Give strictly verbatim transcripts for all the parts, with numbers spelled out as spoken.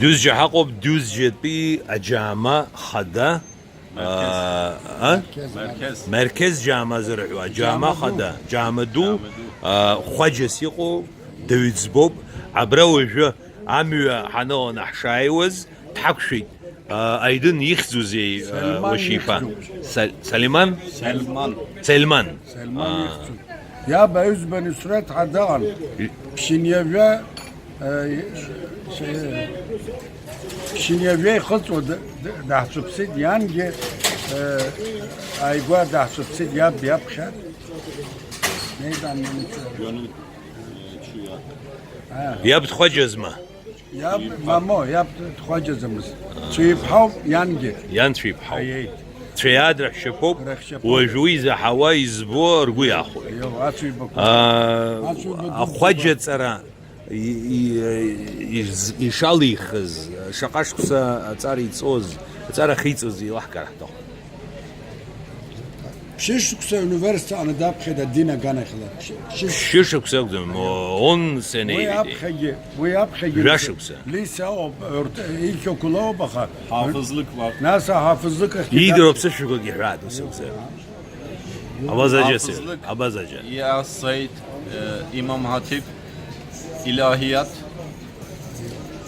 Дузџьа ҳаҟоуп, Дузџьатәи аџьаама хада, Меркез. Аа, а? Меркез. Меркез џьаама зырҳәо, аџьаама Џьаама ду. Хада, џьаама ду, Џьаама ду. Аа, хәаџьас иҟоу, даҩӡбоуп. Абра уажәы амҩа ҳаныланы ҳшааиуаз, дҳақәшәеит. Аа, Аидын ихьӡузеи, аа, Сельман уашьа иԥа? Ихьӡуп. Са-, Салиман? Сельман. Сельман. Сельман Аа. Ихьӡуп. Иаб аҩызба Нусрет ҳадаҟан. И- Ԥшьыниажәа, э, ш-, ш-, ԥшьыниажәа ихыҵуа д-, д-, даҳцәыԥсит, иангьы, э, ааигәа даҳцәыԥсит, иаб иаԥхьа. Неидан Нусрет. Иаб дхәаџьазма? Иаб, мамо, иаб дхәаџьаӡамызт. Цәеиԥҳауп иангьы. Иан цәеиԥҳауп. Аиеи. Цәеиаадра ҳшьапоуп. Рахьшьапоуп. Уажә уи изаҳауа, избо, ргәы иахәоит. Ио, ацәеибақәа. Аа, Ацәеибақәа. Ахәаџьаҵара и-, и-, из-, ишалихыз, шаҟа шықәса аҵара иҵоз, аҵара ахьиҵоз еилаҳкаар ҳҭахуп. Ԥшьышықәса ауниверситет аҟны даԥхьеит адин аганахьала. Ԥшьы-, ԥшьышықәса. Шәышықәса акәӡам, он сенеи. Уи аԥхьагьы, уи аԥхьагьы. Жәашықәса. Лиса ауп, урҭ ихьақәа лоуп, аха. Ҳафызлықь лакә. Нас аҳафызлықь ахьгьы. Иидыруа ԥсышәақәагьы ҳәаат, ус акәзар. Абазаџьа сеи, Ҳафызлықь. Абазаџьа. Иа Саид, э, имам ҳатиб, илаҳиат.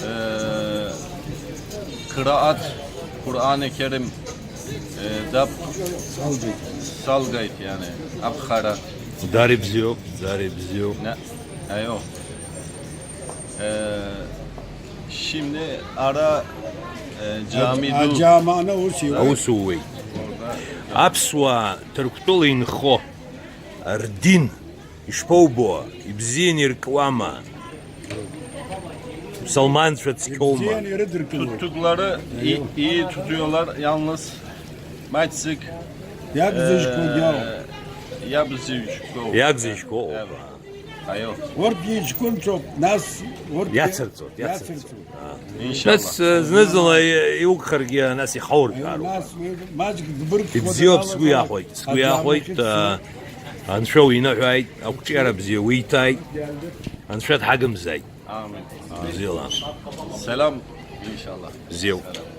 Э, қыраат, Қуръани Керим, э, даб-, салгеит, иани, аԥхара. Дари бзиоуп, дари бзиоуп. Не, аио. Э, шимди ара, э, џьами ду. Аџьаманы ус иуеит. Аус ууеит. Аԥсуаа Ҭырқәтәыла инхо рдин Ишԥоубо, ибзиан иркуама? Мсылманцәа цқьоума? Ибзиан ирыдыркылоит. Ҭыгәлары и-, ииҭәӡәалар иалныс маҷӡак, Иагзыжьқәоу, э, иоу. Иабзыжьқәоу. Иагзыжьқәоу. Иаба. Аио. Урҭ иҷкәынцәоуп, нас урҭ Иацырҵоит, иацырҵоит. Иацырҵоит. Иншалла. Нас, э, зны-зынла и-, иугхаргьы, нас ихаургар. Нас уи маҷк дбыргхуа Ибзиоуп, далагала сгәы иахәеит, сгәы иахәеит, аџьамахьы э, Анцәа уиныҳәааит, ақәҿиара бзиа уиҭааит, Анцәа дҳагымзааит. Амин. Бзиала. Салам, иншалла. Бзиоуп. Салам.